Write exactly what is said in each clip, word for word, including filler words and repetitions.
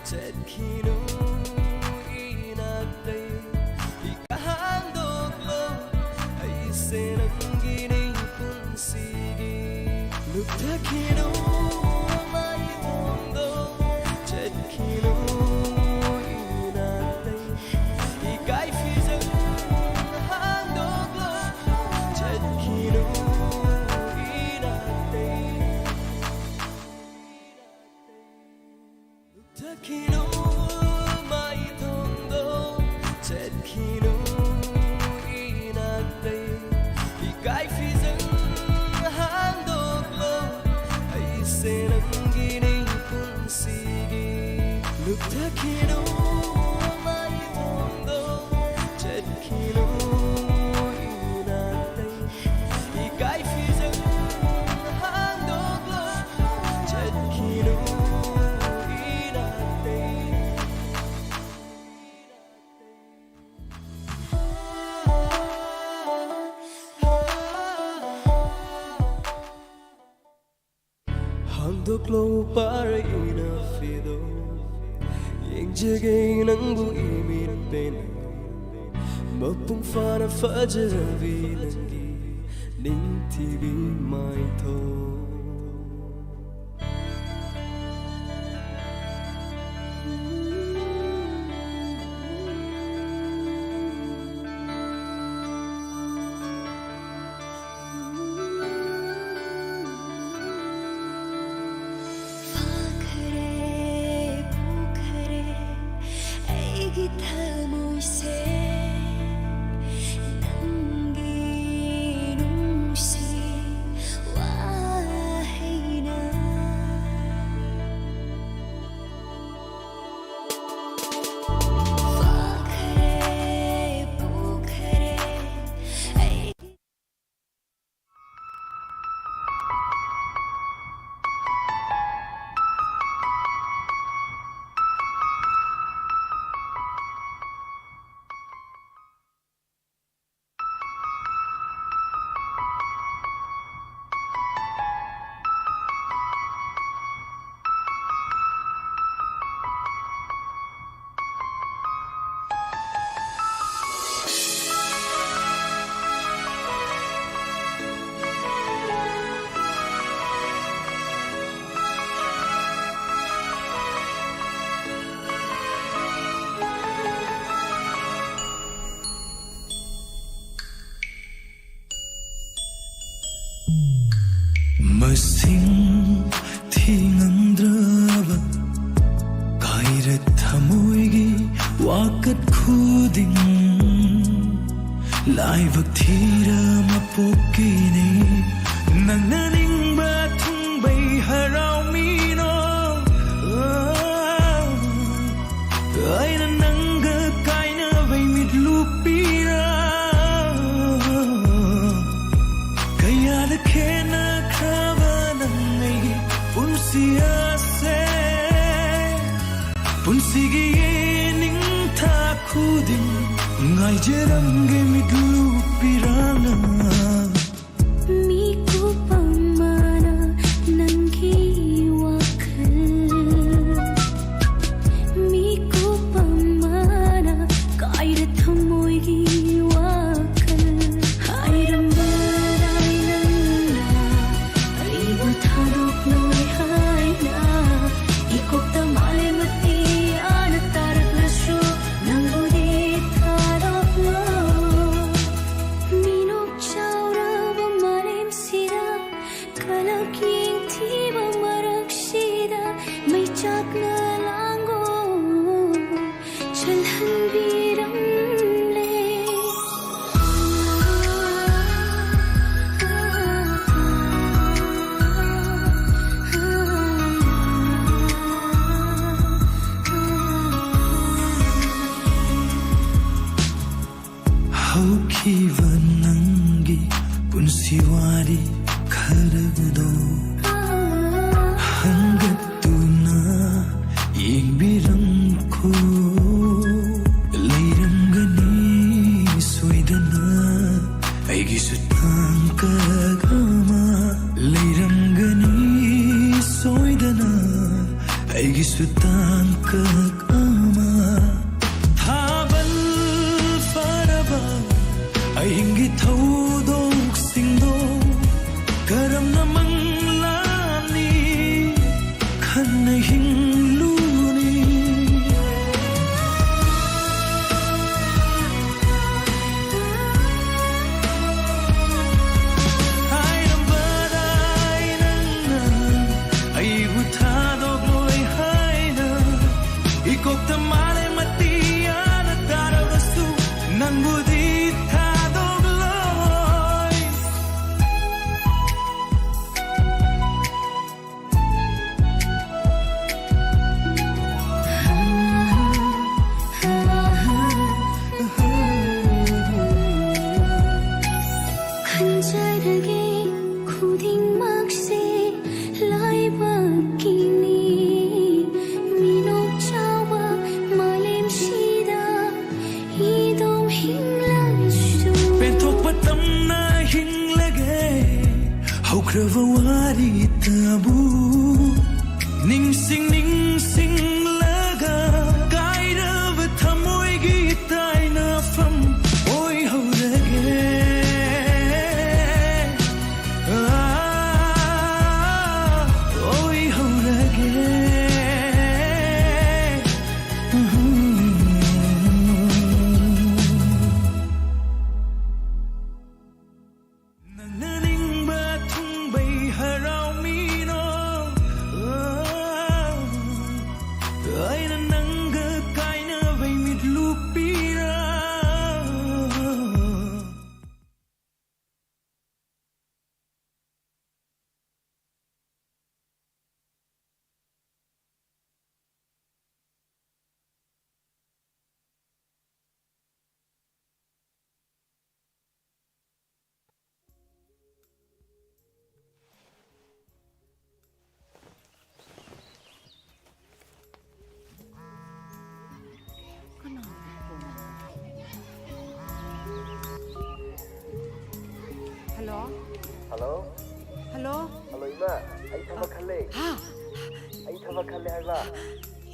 ꯆꯠꯈꯤꯅꯨ ꯏꯅꯥꯛꯇꯩ, ꯏꯀꯥꯏ ꯍꯥꯡꯗꯣꯛꯂꯣ, ꯑꯩꯁꯦ ꯅꯪꯒꯤꯅꯤ ꯄꯨꯟꯁꯤꯒꯤ꯫ ꯂꯨꯞꯊꯈꯤꯅꯨ ꯃꯥꯏꯊꯣꯡꯗꯣ, ꯆꯠꯈꯤꯅꯨ ꯏꯅꯥꯛꯇꯩ, ꯏꯀꯥꯏ ꯐꯤꯖꯪ ꯍꯥꯡꯗꯣꯛꯂꯣ, ꯆꯠꯈꯤꯅꯨ ꯏꯅꯥꯛꯇꯩ꯫ ꯆꯠꯈꯤꯅꯨ ꯃꯥꯏꯊꯣꯡꯗꯣ, ꯆꯠꯈꯤꯅꯨ ꯏꯅꯥꯛꯇꯩ, ꯏꯀꯥꯏ ꯐꯤꯖꯪ ꯍꯥꯡꯗꯣꯛꯂꯣ, ꯑꯩꯁꯦ ꯅꯪꯒꯤꯅꯤ ꯄꯨꯟꯁꯤꯒꯤ꯫ ꯂꯨꯞꯊꯈꯤꯅꯨ ꯃꯥꯏꯊꯣꯡꯗꯣ, ꯆꯠꯈꯤꯅꯨ ꯏꯅꯥꯛꯇꯩ, ꯏꯀꯥꯏ ꯐꯤꯖꯪ ꯍꯥꯡꯗꯣꯛꯂꯣ, ꯆꯠꯈꯤꯅꯨ ꯏꯅꯥꯛꯇꯩ꯫ ꯍꯥꯡꯗꯣꯛꯂꯣ ꯄꯥꯔꯩꯅ ꯐꯤꯗꯣ, ꯌꯦꯡꯖꯒꯦ ꯅꯪꯕꯨ ꯏꯃꯤꯠ ꯄꯦꯟꯅ, ꯃꯄꯨꯡ ꯐꯥꯅ ꯐꯖꯕꯤ ꯅꯪꯒꯤ ꯅꯤꯡꯊꯤꯕꯤ ꯃꯥꯏꯊꯣꯡ꯫ ꯐꯥꯈꯔꯦ, ꯄꯨꯈꯔꯦ ꯑꯩꯒꯤ ꯊꯃꯣꯏꯁꯦ ꯅꯪꯒꯤ ꯅꯨꯡꯁꯤ ꯋꯥꯍꯩꯅ꯫ ꯊꯃꯣꯏꯒꯤ ꯋꯥꯀꯠ ꯈꯨꯗꯤꯡ ꯂꯥꯏꯕꯛ ꯊꯤꯔ ꯃꯄꯣꯛꯀꯤꯅꯤ꯫ ꯅꯪꯅ ꯅꯤꯡꯕ ꯊꯨꯡꯕꯩ ꯍꯔꯥꯎꯃꯤꯅꯣ꯫ ꯑꯩꯅ ꯅꯪꯒ ꯀꯥꯏꯅꯕꯩ ꯃꯤꯠꯂꯨ ꯄꯤꯔ꯫ ꯀꯌꯥꯗ ꯈꯦꯠꯅꯈ꯭ꯔꯕ ꯅꯪ ꯑꯩꯒꯤ ꯄꯨꯟꯁꯤ ꯑꯁꯦ꯫ ꯄꯨꯟꯁꯤꯒꯤ ꯌꯦꯅꯤꯡꯊꯥ ꯈꯨꯗꯤꯡ ꯉꯥꯏꯖꯔꯝꯒꯦ ꯃꯤꯠꯂꯨ ꯄꯤꯔꯥꯅ꯫ ꯃꯤꯀꯨꯞ ꯑꯃꯅ ꯅꯪꯒꯤ ꯋꯥꯈꯜ, ꯃꯤꯀꯨꯞ ꯑꯃꯅ ꯀꯥꯏꯔ ꯊꯃꯣꯏꯒꯤ ꯋꯥꯈꯜ꯫ ꯍꯥꯏꯔꯝꯕꯗꯥꯏ ꯅꯪꯅ ꯑꯩꯕꯨ ꯊꯥꯗꯣꯛꯂꯣꯏ ꯍꯥꯏꯅ꯫ ꯏꯀꯣꯛꯇ ꯃꯥꯂꯦꯝ ꯑꯇꯤꯌꯥꯅ ꯇꯥꯔꯛꯂꯁꯨ ꯅꯪꯕꯨꯗꯤ ꯊꯥꯗꯣꯛꯂꯣꯏ꯫ ꯃꯤꯅꯣꯛ ꯆꯥꯎꯔꯕ ꯃꯥꯂꯦꯝꯁꯤꯗ ꯀꯂꯛ ꯌꯦꯡꯊꯤꯕ ꯃꯔꯛꯁꯤꯗ ꯃꯩꯆꯥꯛꯅ ꯂꯥꯡꯒꯣ ꯆꯜꯍꯟꯕꯤꯔꯝꯂꯦ꯫ ꯍꯧꯈꯤꯕ ꯅꯪꯒꯤ ꯄꯨꯟꯁꯤ ꯋꯥꯔꯤ ꯈꯔꯗꯣ ꯍꯟꯒꯠꯇꯨꯅ ꯌꯦꯡꯕꯤꯔꯝꯈꯣ꯫ ꯂꯩꯔꯝꯒꯅꯤ ꯁꯣꯏꯗꯅ ꯑꯩꯒꯤꯁꯨ ꯇꯥꯡꯀꯛ ꯑꯃ꯫ ꯂꯩꯔꯝꯒꯅꯤ ꯁꯣꯏꯗꯅ ꯑꯩꯒꯤꯁꯨ ꯇꯥꯡꯀꯛ ꯑꯃ꯫ ꯊꯥꯕꯜ ꯐꯔꯕ ꯑꯍꯤꯡꯒꯤ ꯊꯧꯗꯣꯛꯁꯤꯡꯗꯣ ꯀꯔꯝꯅ ꯃꯪꯂꯥꯟꯅꯤ ꯈꯟꯅ ꯍꯤꯡꯂꯨꯅꯤ꯫ ꯍꯥꯏꯔꯝꯕꯗꯥꯏ ꯅꯪꯅ ꯑꯩꯕꯨ ꯊꯥꯗꯣꯛꯂꯣꯏ ꯍꯥꯏꯅ꯫ ꯈ꯭ꯔꯕ ꯋꯥꯔꯤꯇꯕꯨ ꯅꯤꯡꯁꯤꯡ ꯅꯤꯡꯁꯤꯡꯂꯒ ꯀꯥꯏꯔꯕ ꯊꯃꯣꯏꯒꯤ ꯇꯥꯏꯅꯐꯝ ꯑꯣꯏꯍꯧꯔꯒꯦ꯫ ꯑꯣꯏꯍꯧꯔꯒꯦ꯫ ꯅꯪꯅ ꯅꯤꯡꯕ ꯊꯨꯡꯕꯩ ꯍꯔꯥꯎꯃꯤꯅꯣ? ꯑꯩꯅ ꯅꯪꯒ ꯀꯥꯏꯅꯕꯩ ꯃꯤꯠꯂꯨ ꯄꯤꯔꯥ? ꯍꯜꯂꯣ꯫ ꯍꯜꯂꯣ꯫ ꯍꯜꯂꯣ꯫ ꯍꯜꯂꯣ, ꯏꯃꯥ꯫ ꯑꯩ ꯊꯕꯛ ꯈꯜꯂꯦ꯫ ꯍꯥ? ꯑꯩ ꯊꯕꯛ ꯈꯜꯂꯦ ꯍꯥꯏꯕ꯫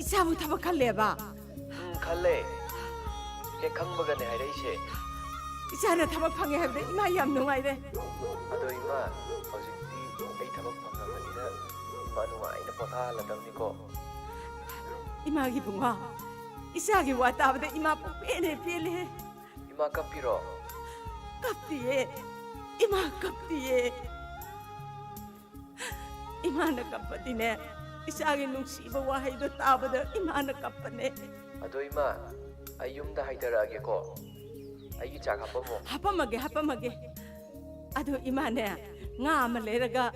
ꯏꯆꯥꯕꯨ ꯊꯕꯛ ꯈꯜꯂꯦꯕ? ꯎꯝ, ꯈꯜꯂꯦ꯫ ꯍꯦꯛ ꯈꯪꯕꯒꯅꯦ ꯍꯥꯏꯔꯛꯏꯁꯦ꯫ ꯏꯆꯥꯅ ꯊꯕꯛ ꯐꯪꯉꯦ ꯍꯥꯏꯕꯗ ꯏꯃꯥ ꯌꯥꯝ ꯅꯨꯡꯉꯥꯏꯔꯦ꯫ ꯑꯗꯣ ꯏꯃꯥ, ꯍꯧꯖꯤꯛꯇꯤ ꯑꯩ ꯊꯕꯛ ꯐꯪꯉꯕꯅꯤꯅ ꯏꯃꯥ ꯅꯨꯡꯉꯥꯏꯅ ꯄꯣꯊꯥꯍꯜꯂꯗꯕꯅꯤꯀꯣ꯫ ꯏꯃꯥꯒꯤ ꯏꯕꯨꯡꯉꯣ, ꯏꯆꯥꯒꯤ ꯋꯥ ꯇꯥꯕꯗ ꯏꯃꯥ ꯄꯨꯡꯄꯦꯟ ꯍꯦꯛ ꯄꯦꯜꯂꯦ꯫ ꯏꯃꯥ ꯀꯞꯄꯤꯔꯣ? ꯀꯞꯇꯤꯌꯦ, ꯏꯃꯥ ꯀꯞꯇꯤꯌꯦ꯫ ꯏꯃꯥꯅ ꯀꯞꯄꯗꯤꯅꯦ, ꯏꯆꯥꯒꯤ ꯅꯨꯡꯁꯤꯕ ꯋꯥꯍꯩꯗꯣ ꯇꯥꯕꯗ ꯏꯃꯥꯅ ꯀꯞꯄꯅꯦ꯫ ꯑꯗꯣ ꯏꯃꯥ, ꯑꯩ ꯌꯨꯝꯗ ꯍꯥꯏꯊꯔꯛꯑꯒꯦꯀꯣ꯫ ꯑꯩꯒꯤ ꯆꯥꯛ ꯍꯥꯞꯄꯝꯃꯣ꯫ ꯍꯥꯄꯝꯃꯒꯦ, ꯍꯥꯄꯝꯃꯒꯦ꯫ ꯑꯗꯣ ꯏꯃꯥꯅꯦ, ꯉꯥ ꯑꯃ ꯂꯩꯔꯒ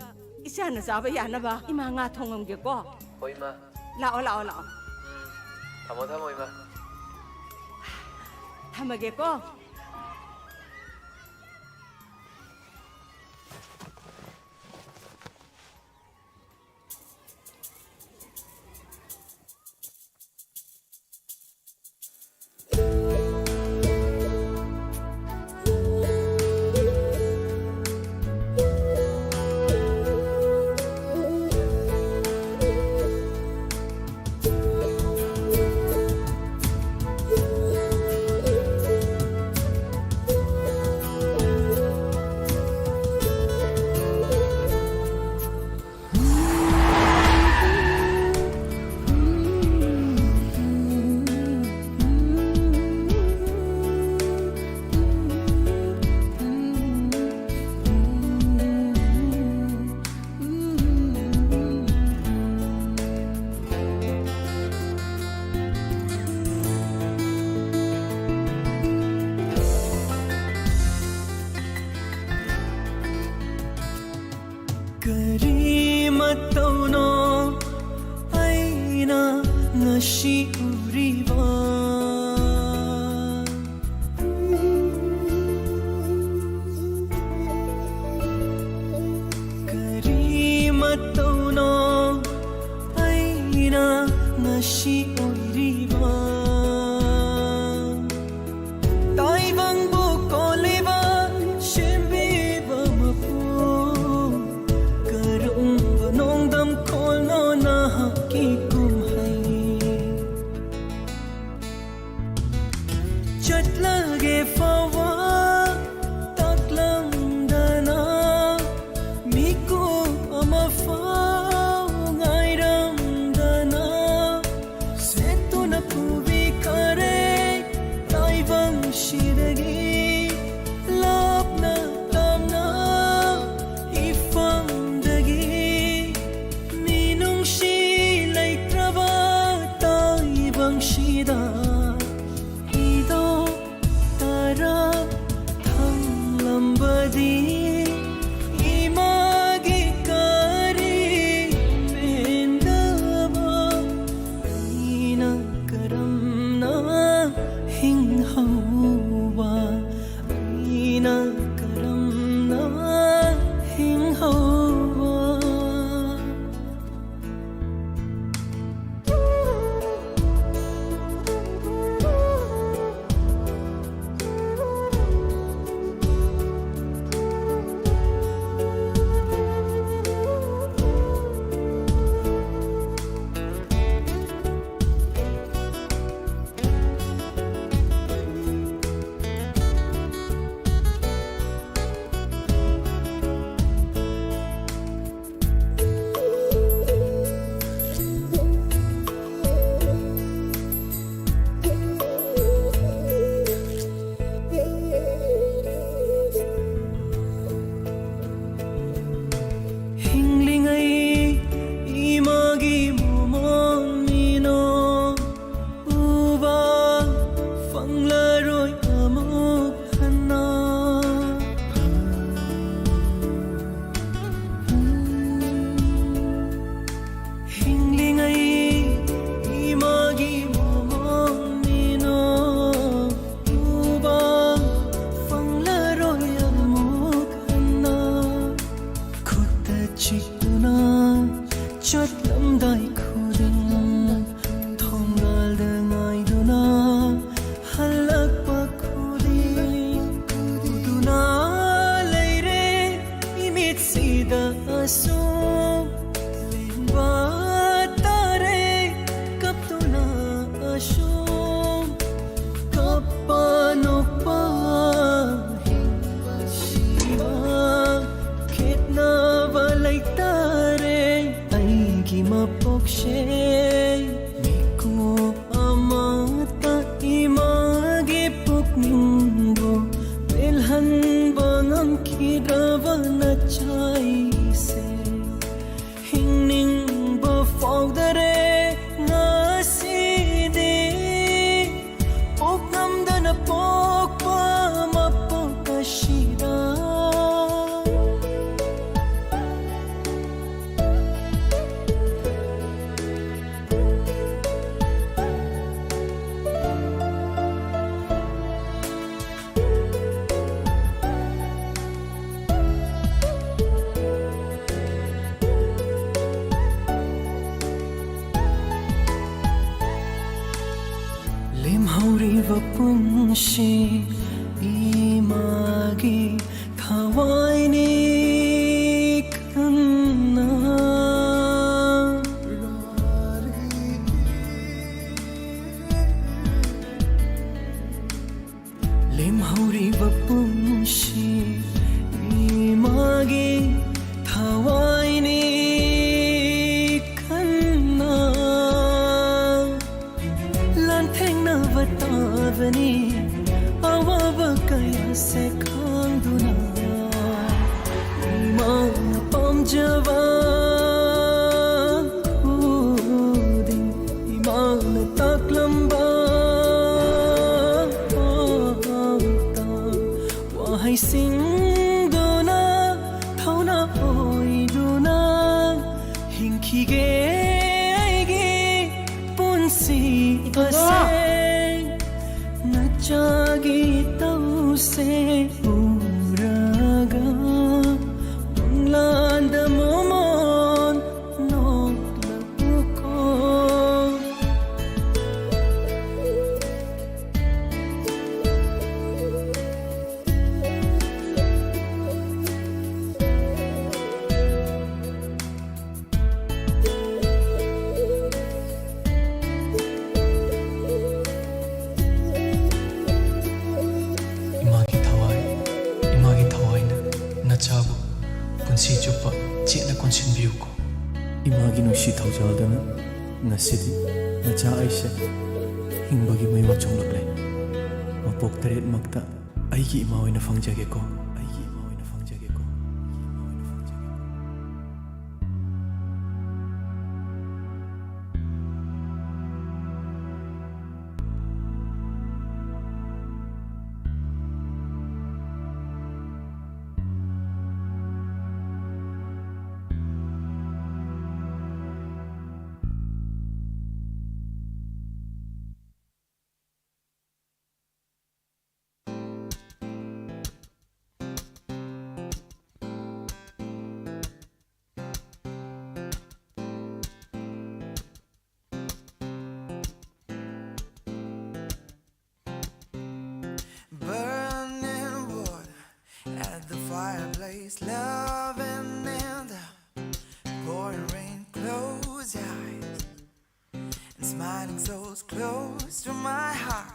ꯏꯆꯥꯅ ꯆꯥꯕ ꯌꯥꯅꯕ ꯏꯃꯥ ꯉꯥ ꯊꯣꯡꯉꯝꯒꯦꯀꯣ꯫ ꯍꯣꯏ, ꯏꯃꯥ꯫ ꯂꯥꯛꯑꯣ, ꯂꯥꯛꯑꯣ, ꯂꯥꯛꯑꯣ꯫ ꯎꯝ, ꯊꯝꯃꯣ, ꯊꯝꯃꯣ, ꯏꯃꯥ꯫ ꯊꯝꯃꯒꯦꯀꯣ꯫ ꯁꯤ ꯎꯔꯤꯕ ꯀꯔꯤ ꯃꯇꯧꯅꯣ ꯑꯩꯅ ꯉꯁꯤ ꯑꯣꯏꯔꯤꯕ? ꯇꯥꯏꯕꯪꯕꯨ ꯀꯣꯜꯂꯤꯕ ꯁꯦꯝꯕꯤꯕ ꯃꯄꯨ, ꯀꯔꯝꯕ ꯅꯣꯡꯗꯝ ꯈꯣꯜꯅꯣ ꯅꯍꯥꯛꯀꯤ ꯀꯨꯝꯍꯩ? ꯆꯠꯂꯒꯦ ꯐꯥꯎꯕ ꯇꯥꯛꯂꯝꯗꯅ, ꯃꯤꯀꯨꯞ ꯑꯃ ꯐꯥꯎ ꯉꯥꯏꯔꯝꯗꯅ, ꯁꯦꯠꯇꯨꯅ ꯄꯨꯕꯤꯈꯔꯦ ꯇꯥꯏꯕꯪꯁꯤꯗꯒꯤ꯫ ꯂꯥꯞꯅ ꯇꯥꯝꯅ ꯏꯐꯝꯗꯒꯤ, ꯃꯤꯅꯨꯡꯁꯤ ꯂꯩꯇ꯭ꯔꯕ ꯇꯥꯏꯕꯪꯁꯤꯗ ꯍꯤꯗꯣꯛ ꯇꯔꯥ ꯊꯝꯂꯝꯕꯗꯤ ꯏꯃꯥꯒꯤ ꯀꯔꯤ ꯄꯦꯟꯗꯕ? ꯑꯩꯅ ꯀꯔꯝꯅ ꯍꯤꯡꯍꯧꯕ? ꯑꯩꯅ ꯀꯔꯝꯅ ꯍꯤꯡꯍꯧꯕ? ꯂꯦꯝꯍꯧꯔꯤꯕ ꯄꯨꯟꯁꯤ ꯏꯃꯥꯒꯤ ꯊꯋꯥꯏꯅꯤ ꯀꯟꯅ꯫ ꯂꯦꯝꯍꯧꯔꯤꯕ ꯄꯨꯟꯁꯤ ꯏꯃꯥꯒꯤ ꯊꯋꯥꯏꯅꯤ ꯀꯟꯅ꯫ ꯂꯥꯟꯊꯦꯡꯅꯕ ꯇꯥꯕꯅꯤ ꯑꯋꯥꯕ ꯀꯌꯥꯁꯦ ꯈꯥꯡꯗꯨꯅ꯫ ꯏꯃꯥꯅ ꯄꯥꯝꯖꯕ ꯈꯨꯗꯤꯡ ꯏꯃꯥꯅ ꯇꯥꯛꯂꯝꯕ ꯋꯥꯍꯩꯁꯤꯡꯗꯨꯅ ꯊꯧꯅꯥ ꯑꯣꯏꯗꯨꯅ ꯍꯤꯡꯈꯤꯒꯦ ꯑꯩꯒꯤ ꯄꯨꯟꯁꯤ ꯏꯕꯨꯡꯉꯣ! ꯑꯁꯦ꯫ ꯅꯆꯥꯒꯤ ꯇꯧꯁꯦ ꯎꯔꯒ ꯄꯪꯂꯥꯟꯗ ꯃꯣꯃꯣꯟ ꯅꯣꯛꯂꯛꯎꯀꯣ꯫ ꯏꯃꯥꯒꯤ ꯊꯋꯥꯏ, ꯏꯃꯥꯒꯤ ꯊꯋꯥꯏꯅ ꯅꯆꯥꯕꯨ ꯄꯨꯟꯁꯤ ꯆꯨꯞꯄ ꯆꯦꯠꯅ ꯀꯣꯟꯁꯤꯟꯕꯤꯌꯨꯀꯣ꯫ ꯏꯃꯥꯒꯤ ꯅꯨꯡꯁꯤ ꯊꯧꯖꯥꯜꯗꯨꯅ ꯉꯁꯤꯗꯤ ꯅꯆꯥ ꯑꯩꯁꯦ ꯍꯤꯡꯕꯒꯤ ꯃꯩ ꯋꯥꯆꯣꯡꯂꯛꯂꯦ꯫ ꯃꯄꯣꯛ ꯇꯔꯦꯠꯃꯛꯇ ꯑꯩꯒꯤ ꯏꯃꯥ ꯑꯣꯏꯅ ꯐꯪꯖꯒꯦꯀꯣ꯫ ꯑꯩꯒꯤ ꯏꯃꯥ ꯑꯣꯏꯅ ꯐꯪꯖꯒꯦꯀꯣ꯫ ꯑꯩꯒꯤ ꯏꯃꯥ ꯑꯣꯏꯅ ꯐꯪꯖꯒꯦꯀꯣ꯫ Souls close to my heart.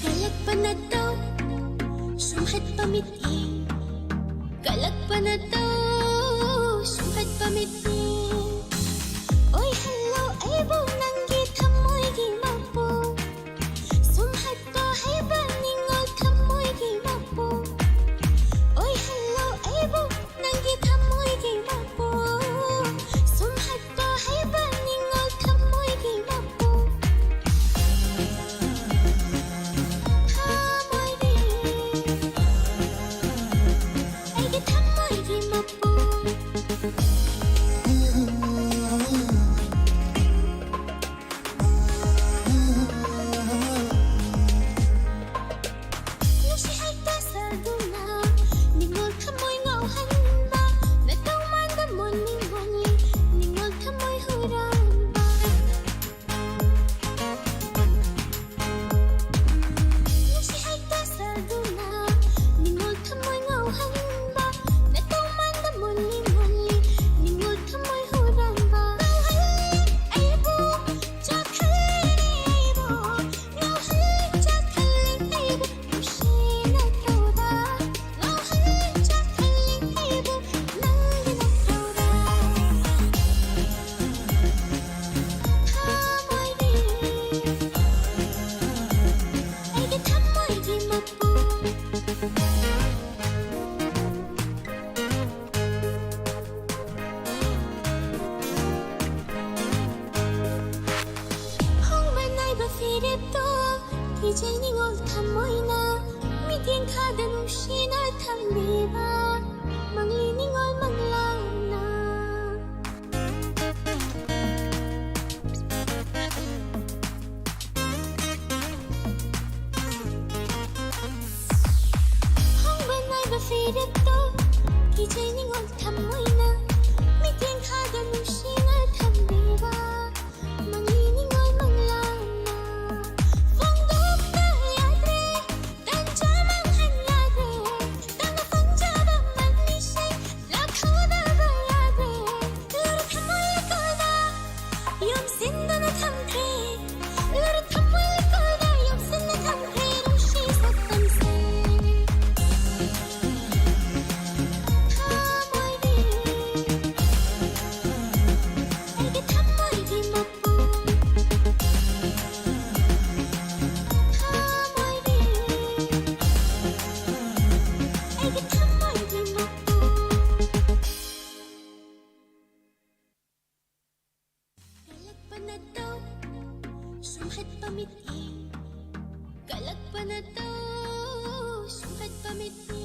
Kalakpanataw, sumhat pamit. Kalakpanataw, sumhat pamit. Oy, hala. ꯅꯠꯇꯧ, ꯁꯨꯝꯍꯠꯄ ꯃꯤꯠꯌꯦꯡ, ꯀꯜꯂꯛꯄ ꯅꯠꯇꯧ, ꯁꯨꯝꯍꯠꯄ ꯃꯤꯠꯌꯦꯡ꯫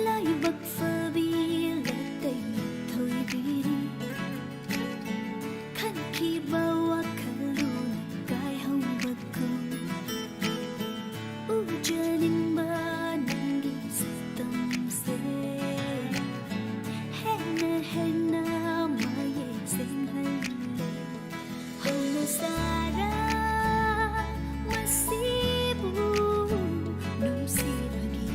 ꯂꯥꯏꯕꯛ ꯐꯕꯤ ꯂꯩꯇꯦꯡ ꯊꯣꯏꯕꯤ, ꯈꯟꯈꯤꯕ ꯋꯥꯈꯜꯗꯨꯅ ꯀꯥꯏꯍꯧꯕꯒꯨꯝ, ꯎꯖꯅꯤꯡꯕ ꯅꯪꯒꯤ ꯁꯛꯇꯝꯁꯦ ꯍꯦꯟꯅ ꯍꯦꯟꯅ ꯃꯌꯦꯛ ꯁꯦꯡꯍꯜꯂꯦ꯫ ꯍꯧꯅ ꯁꯥꯔ ꯃꯁꯤꯕꯨ ꯅꯨꯡꯁꯤꯕꯒꯤ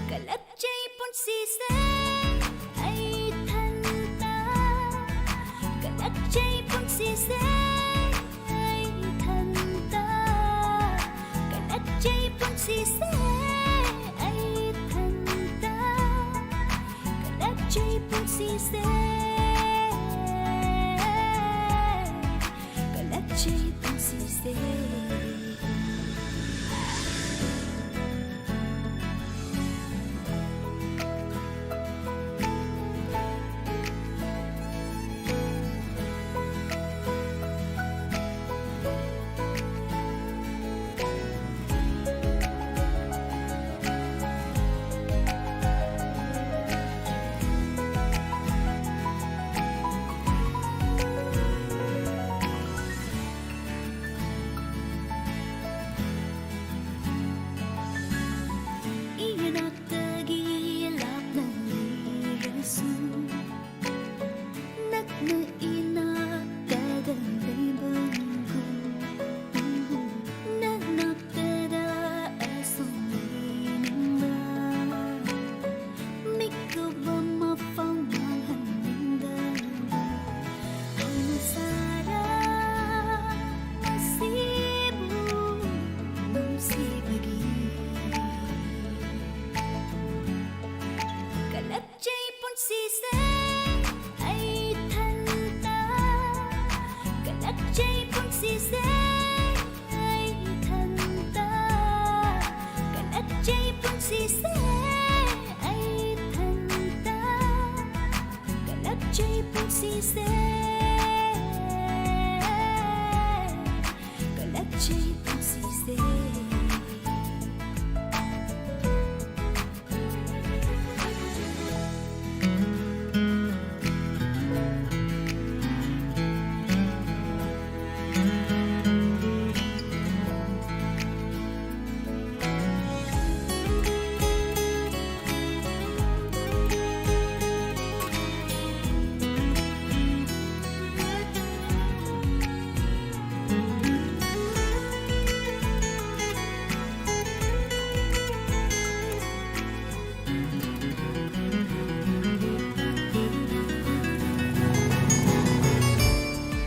ꯀꯜꯂꯛꯆꯩ ꯄꯨꯟꯁꯤꯁꯦ ꯑꯩ ꯏꯊꯟꯇ, ꯀꯜꯂꯛꯆꯩ ꯄꯨꯟꯁꯤꯁꯦ ꯑꯩ ꯏꯊꯟꯇ, ꯀꯜꯂꯛꯆꯩ ꯄꯨꯟꯁꯤꯁꯦ ꯑꯩ ꯏꯊꯟꯇ, ꯀꯜꯂꯛꯆꯩ ꯄꯨꯟꯁꯤꯁꯦ, ꯀꯜꯂꯛꯆꯩ ꯄꯨꯟꯁꯤꯁꯦ꯫ ꯄꯨꯟꯁꯤꯁꯦ ꯑꯩ ꯏꯊꯟꯇ ꯀꯜꯂꯛꯆꯩ꯫ ꯄꯨꯟꯁꯤꯁꯦ ꯑꯩ ꯏꯊꯟꯇ ꯀꯜꯂꯛꯆꯩ꯫ ꯄꯨꯟꯁꯤꯁꯦ ꯑꯩ ꯏꯊꯟꯇ ꯀꯜꯂꯛꯆꯩ꯫ ꯄꯨꯟꯁꯤꯁꯦ ꯀꯜꯂꯛꯆꯩ꯫ ꯄꯨꯟꯁꯤꯁꯦ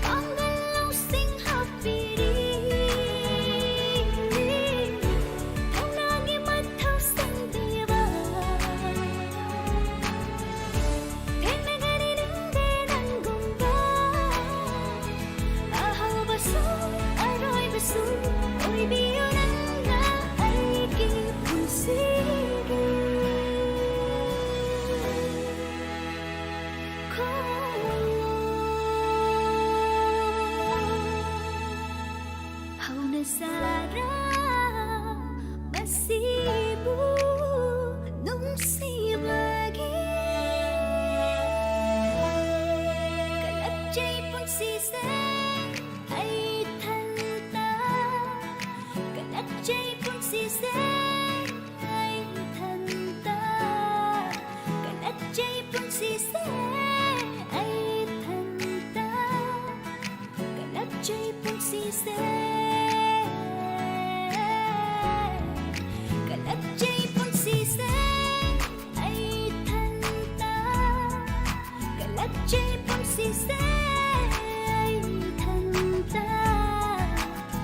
ꯄꯥꯡꯒꯜ ꯂꯧꯁꯤꯡ ꯍꯥꯞꯄꯤꯔꯤ꯫ ꯊꯧꯅꯥꯒꯤ ꯃꯊꯧ ꯁꯦꯝꯕꯤꯕ ꯊꯦꯡꯅꯒꯅꯤ ꯅꯪꯗꯤ ꯅꯪꯒꯨꯝꯕ꯫ ꯑꯍꯧꯕꯁꯨ ꯑꯔꯣꯏꯕꯁꯨ ꯑꯣꯏꯕꯤꯌꯨ ꯅꯪꯅ ꯑꯩꯒꯤ ꯄꯨꯟꯁꯤꯒꯤ ꯈꯣꯡꯎꯞ꯫ ꯍꯧꯅ ꯁꯥꯔ ꯃꯁꯤꯕꯨ ꯅꯨꯡꯁꯤꯕꯒꯤ ꯀꯜꯂꯛꯆꯩ꯫ ꯄꯨꯟꯁꯤꯁꯦ ꯑꯩ ꯏꯊꯟꯇ ꯀꯜꯂꯛꯆꯩ꯫ ꯄꯨꯟꯁꯤꯁꯦ ꯑꯩ ꯏꯊꯟꯇ ꯀꯜꯂꯛꯆꯩ꯫ ꯄꯨꯟꯁꯤꯁꯦ ꯑꯩ ꯏꯊꯟꯇ ꯀꯜꯂꯛꯆꯩ꯫ ꯄꯨꯟꯁꯤꯁꯦ ꯀꯜꯂꯛꯆꯩ꯫ ꯄꯨꯟꯁꯤꯁꯦ ꯑꯩ ꯏꯊꯟꯇ ꯀꯜꯂꯛꯆꯩ꯫ ꯄꯨꯟꯁꯤꯁꯦ ꯑꯩ ꯏꯊꯟꯇ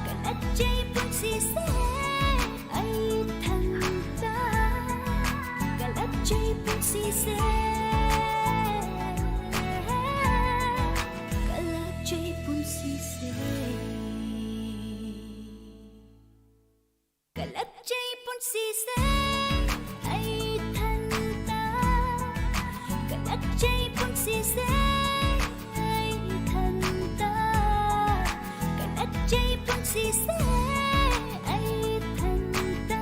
ꯀꯜꯂꯛꯆꯩ꯫ ꯄꯨꯟꯁꯤꯁꯦ ꯑꯩ ꯏꯊꯟꯇ ꯀꯜꯂꯛꯆꯩ꯫ ꯄꯨꯟꯁꯤꯁꯦ ꯁꯤꯁꯦ ꯑꯩ ꯏꯊꯟꯇ꯫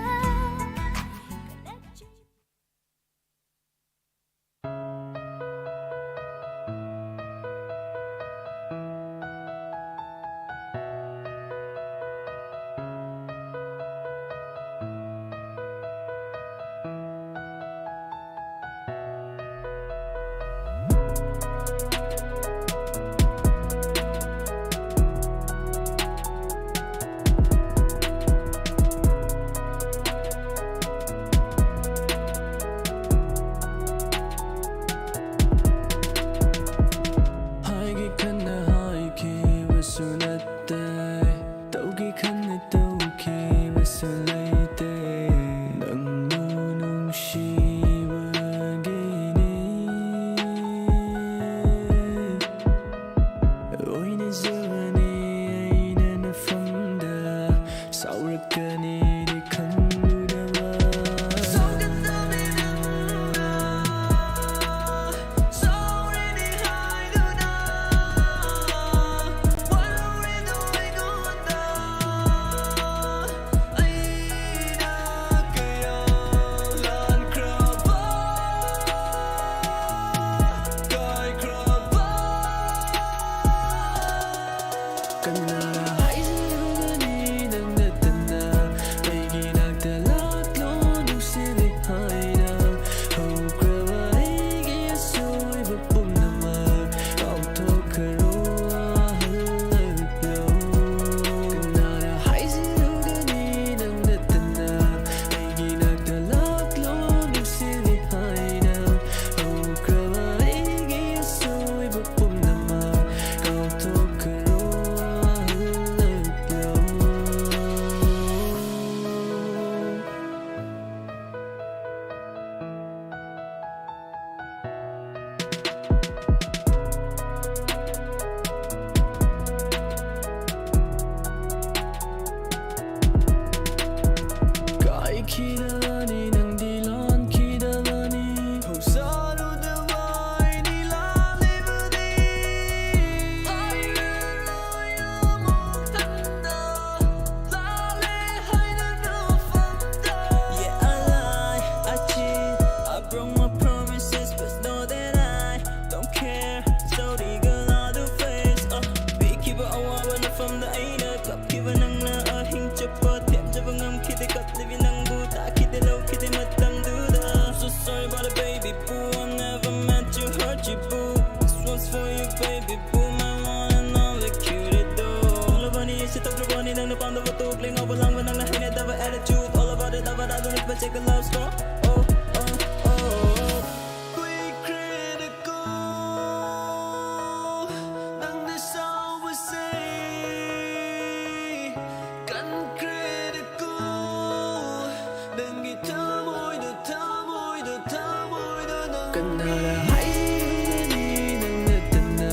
ꯀꯅꯥꯅ ꯍꯥꯏꯔꯨꯒꯅꯤ ꯅꯪ ꯅꯠꯇꯅ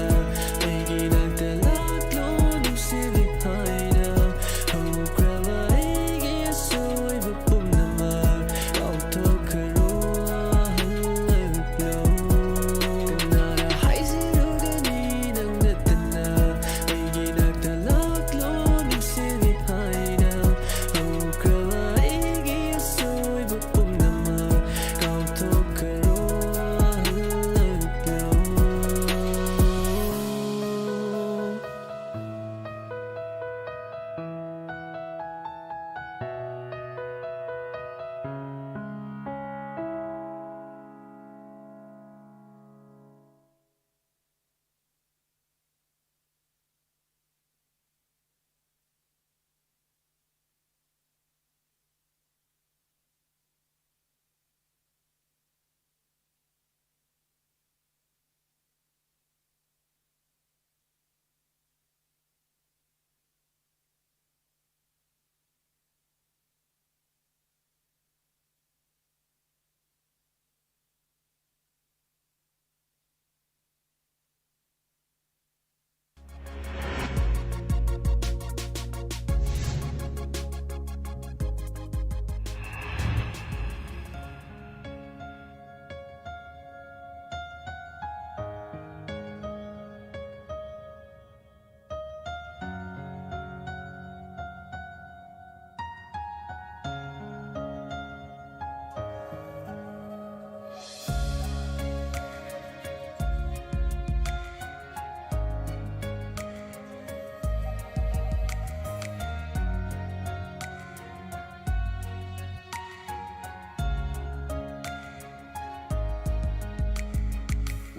ꯑꯩꯒꯤ ꯅꯥꯛꯇ ꯂꯥꯛꯂꯣ ꯅꯨꯡꯁꯤꯕꯤ ꯍꯥꯏꯅ? ꯍꯧꯈ꯭ꯔꯕ ꯑꯩꯒꯤ ꯑꯁꯣꯏꯕ ꯄꯨꯝꯅꯃꯛ ꯀꯥꯎꯊꯣꯛꯈ꯭ꯔꯣ, ꯍꯜꯂꯛꯂꯣ꯫ ꯀꯅꯥꯅ ꯍꯥꯏꯖꯔꯨꯒꯅꯤ ꯅꯪ ꯅꯠꯇꯅ ꯑꯩꯒꯤ ꯅꯥꯛꯇ ꯂꯥꯛꯂꯣ ꯅꯨꯡꯁꯤꯕꯤ ꯍꯥꯏꯅ? ꯍꯧꯈ꯭ꯔꯕ ꯑꯩꯒꯤ ꯑꯁꯣꯏꯕ ꯄꯨꯝꯅꯃꯛ ꯀꯥꯎꯊꯣꯛꯈ꯭ꯔꯣ, ꯍꯜꯂꯛꯂꯣ꯫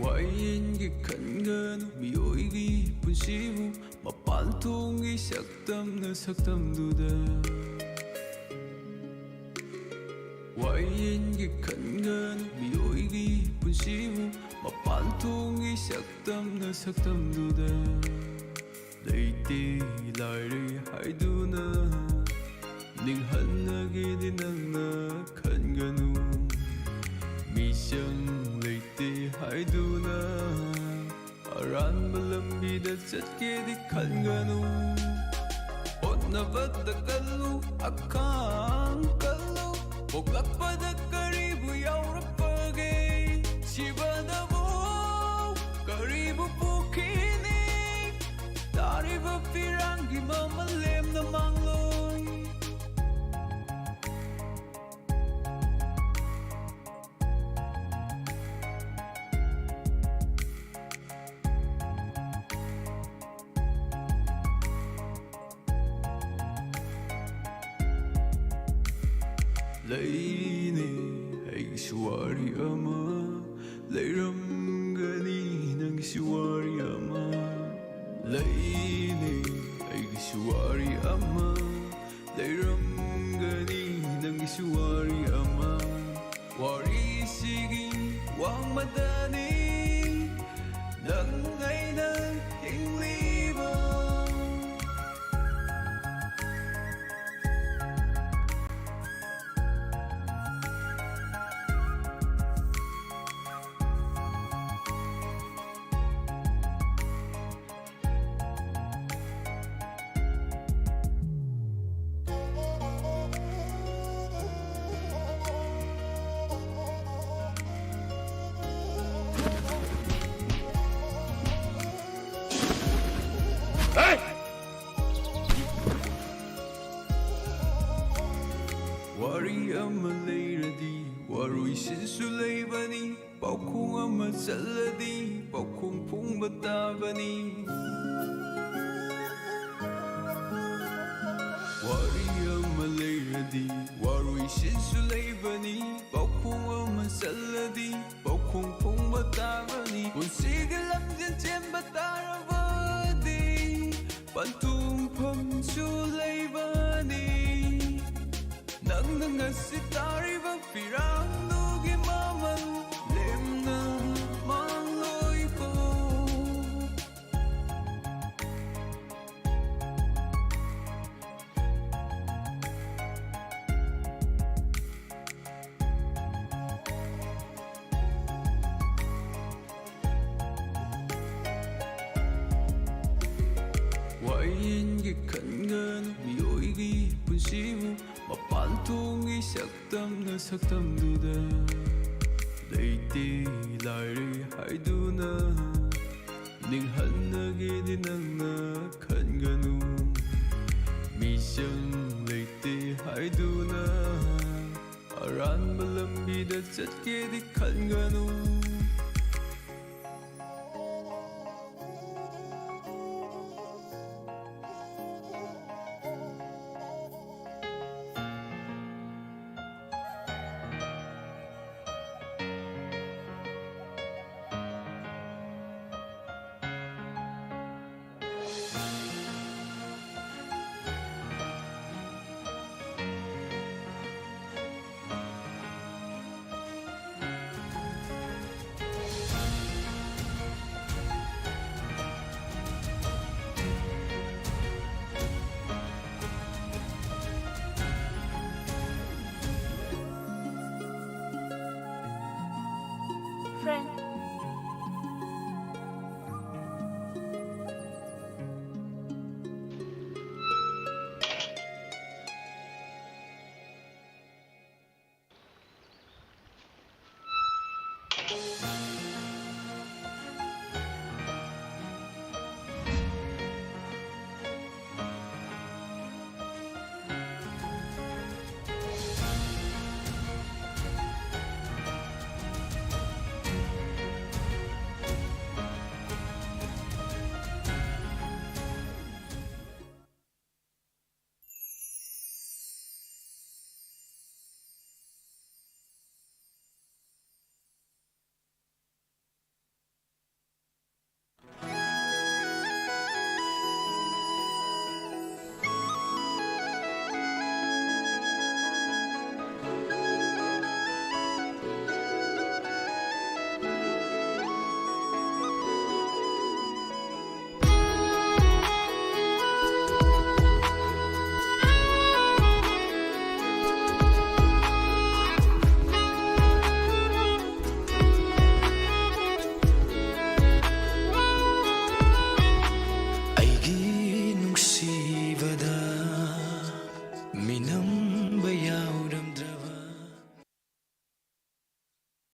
ꯋꯥꯌꯦꯜꯒꯤ ꯈꯟꯒꯅꯨ ꯃꯤꯑꯣꯏꯒꯤ ꯄꯨꯟꯁꯤꯕꯨ, ꯃꯄꯥꯟ ꯊꯣꯡꯒꯤ ꯁꯛꯇꯝꯅ ꯁꯛꯇꯝꯗꯨꯗ꯫ ꯋꯥꯌꯦꯜꯒꯤ ꯈꯟꯒꯅꯨ ꯃꯤꯑꯣꯏꯒꯤ ꯄꯨꯟꯁꯤꯕꯨ, ꯃꯄꯥꯟ ꯊꯣꯡꯒꯤ ꯁꯛꯇꯝꯅ ꯁꯛꯇꯝꯗꯨꯗ꯫ ꯂꯩꯇꯦ ꯂꯥꯏꯔꯩ ꯍꯥꯏꯗꯨꯅ ꯅꯤꯡꯍꯟꯅꯒꯦꯗꯤ ꯅꯪꯅ ꯈꯟꯒꯅꯨ꯫ ꯃꯤꯆꯪ ꯂꯩ ꯍꯥꯏꯗꯨꯅ ꯑꯔꯥꯟꯕ ꯂꯝꯕꯤꯗ ꯆꯠꯀꯦꯗꯤ ꯈꯟꯒꯅꯨ꯫ ꯍꯣꯠꯅꯕꯗ ꯀꯜꯂꯨ, ꯑꯈꯥꯡ ꯀꯜꯂꯨ꯫ ꯄꯣꯛꯂꯛꯄꯗ ꯀꯔꯤꯕꯨ ꯌꯥꯎꯔꯛꯄꯒꯦ? ꯁꯤꯕꯗꯕꯨ ꯀꯔꯤꯕꯨ ꯄꯨꯈꯤꯅꯤ? ꯇꯥꯔꯤꯕ ꯐꯤꯔꯥꯡꯒꯤ ꯃꯃꯜ ꯂꯦꯝꯅ ꯃꯥꯡꯂꯣꯏ꯫ ꯂꯩꯅꯦ ꯑꯩꯒꯤꯁꯨ ꯋꯥꯔꯤ ꯑꯃ, ꯂꯩꯔꯝꯒꯅꯤ ꯅꯪꯒꯤꯁꯨ ꯋꯥꯔꯤ ꯑꯃ꯫ ꯂꯩꯅꯦ ꯑꯩꯒꯤꯁꯨ ꯋꯥꯔꯤ ꯑꯃ, ꯂꯩꯔꯝꯒꯅꯤ ꯅꯪꯒꯤꯁꯨ ꯋꯥꯔꯤ ꯑꯃ꯫ ꯋꯥꯔꯤꯁꯤꯒꯤ ꯋꯥꯡꯃꯗꯅꯤ ꯅꯪ ꯑꯩꯅ ꯍꯤꯡꯂꯤꯕ꯫ ꯋꯥꯔꯤ ꯑꯃ ꯂꯩꯔꯗꯤ ꯋꯥꯔꯣꯏꯁꯤꯟꯁꯨ ꯂꯩꯕꯅꯤ꯫ ꯄꯥꯎꯈꯣꯡ ꯑꯃ ꯆꯜꯂꯗꯤ ꯄꯥꯎꯈꯣꯡ ꯐꯣꯡꯕ ꯇꯥꯕꯅꯤ꯫ ꯋꯥꯔꯤ ꯑꯃ ꯂꯩꯔꯗꯤ ꯋꯥꯔꯣꯏꯁꯤꯟꯁꯨ ꯂꯩꯕꯅꯤ꯫ ꯄꯥꯎꯈꯣꯡ ꯑꯃ ꯆꯜꯂꯗꯤ ꯄꯥꯎꯈꯣꯡ ꯐꯣꯡꯕ ꯇꯥꯕꯅꯤ꯫ ꯄꯨꯟꯁꯤꯒꯤ ꯂꯝꯖꯦꯟ ꯆꯦꯟꯕ ꯇꯥꯔꯕꯗꯤ ꯄꯟꯊꯨꯡꯐꯝꯁꯨ ꯂꯩꯕꯅꯤ꯫ ꯅꯪꯅ ꯉꯁꯤ ꯇꯥꯔꯤꯕ ꯐꯤꯔꯥꯡꯗꯨꯒꯤ ꯃꯃꯜ ꯂꯦꯝꯅ ꯃꯥꯡꯂꯣꯏꯀꯣ꯫ ꯈꯟꯒꯅꯨ ꯃꯤꯑꯣꯏꯒꯤ ꯄꯨꯟꯁꯤꯕꯨ ꯃꯄꯥꯟ ꯊꯣꯡꯒꯤ ꯁꯛꯇꯝꯅ ꯁꯛꯇꯝꯗꯨꯗ ꯂꯩꯇꯦ ꯂꯥꯏꯔꯩ ꯍꯥꯏꯗꯨꯅ ꯅꯤꯡꯍꯟꯅꯒꯦꯗꯤ ꯅꯪꯅ ꯈꯟꯒꯅꯨ ꯃꯤꯆꯪ ꯂꯩꯇꯦ ꯍꯥꯏꯗꯨꯅ ꯑꯔꯥꯟꯕ ꯂꯝꯕꯤꯗ ꯆꯠꯀꯦꯗꯤ ꯈꯟꯒꯅꯨ Friend.